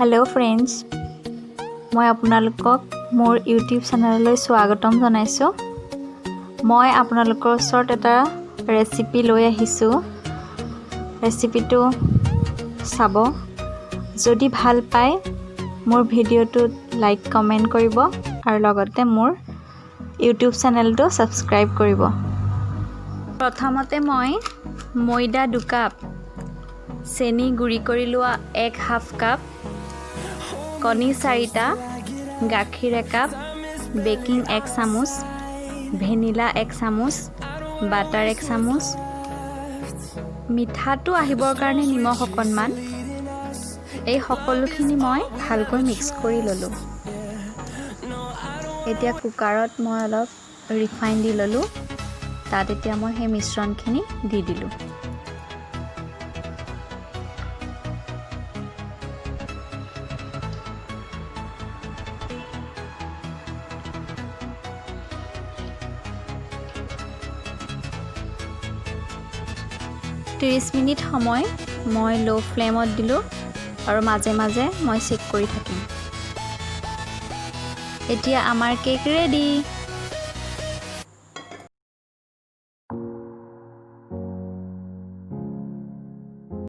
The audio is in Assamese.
হেল্ল' ফ্ৰেণ্ডছ, মই আপোনালোকক মোৰ ইউটিউব চেনেললৈ স্বাগতম জনাইছোঁ। মই আপোনালোকৰ ওচৰত এটা ৰেচিপি লৈ আহিছোঁ। ৰেচিপিটো চাব। যদি ভাল পায়, মোৰ ভিডিঅ'টোত লাইক, কমেণ্ট কৰিব আৰু লগতে মোৰ ইউটিউব চেনেলটো ছাবস্ক্ৰাইব কৰিব। প্ৰথমতে মই ময়দা 2 কাপ, চেনি গুড়ি কৰি লোৱা এক হাফ কাপ, কণী চাৰিটা, গাখীৰ একাপ, বেকিং এক চামুচ, ভেনিলা এক চামুচ, বাটাৰ এক চামুচ, মিঠাটো আহিবৰ কাৰণে নিমখ অকণমান, এই সকলোখিনি মই ভালকৈ মিক্স কৰি ল'লোঁ। এতিয়া কুকাৰত মই অলপ ৰিফাইন দি ল'লোঁ। তাত এতিয়া মই সেই মিশ্ৰণখিনি দি দিলোঁ। 30 মিনিট সময় মই ল' ফ্লেমত দিলোঁ আৰু মাজে মাজে মই চেক কৰি থাকিম। এতিয়া আমাৰ কেক ৰেডি।